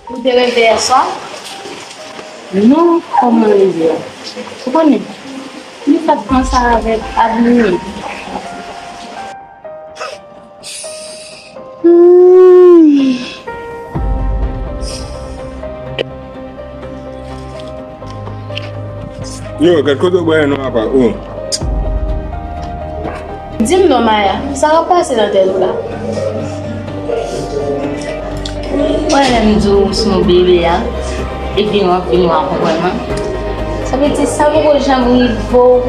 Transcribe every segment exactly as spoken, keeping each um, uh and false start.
Ou te reve yè swa? Non, kòman reve a? Ou konnen, li fèt konsa avèk abime. Hmm. Yo, gad kote w bwè non apa. Oh. Di m non, Maya, sa k ap pase nan tèt ou la? Wè, lè m di w sou bebe a, epi w ap vin w a konprann mwen. Sa vle di, sa poko janm rive w pou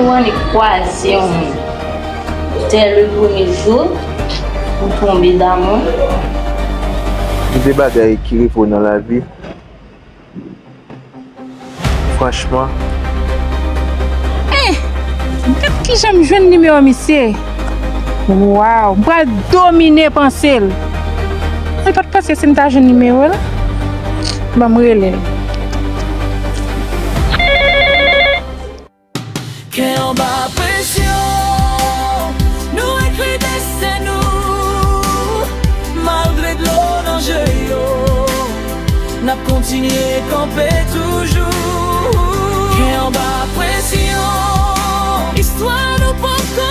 w annik kwaze yon moun. Dès le premier jour, ou tonbe damou. Gen de bagay ki rive w nan lavi. Franchman. Eh! Gad kijan m jwenn nimewo misye. Waw, m pral domine panse l. Mwen pa t panse si m ta jwenn nimewo l. Ban m rele l. Kè anba presyon, nou ekri desten nou. Malgre dlo nan je yo, n ap kontinye kanpe toujou. Kè anba presyon, istwa nou poko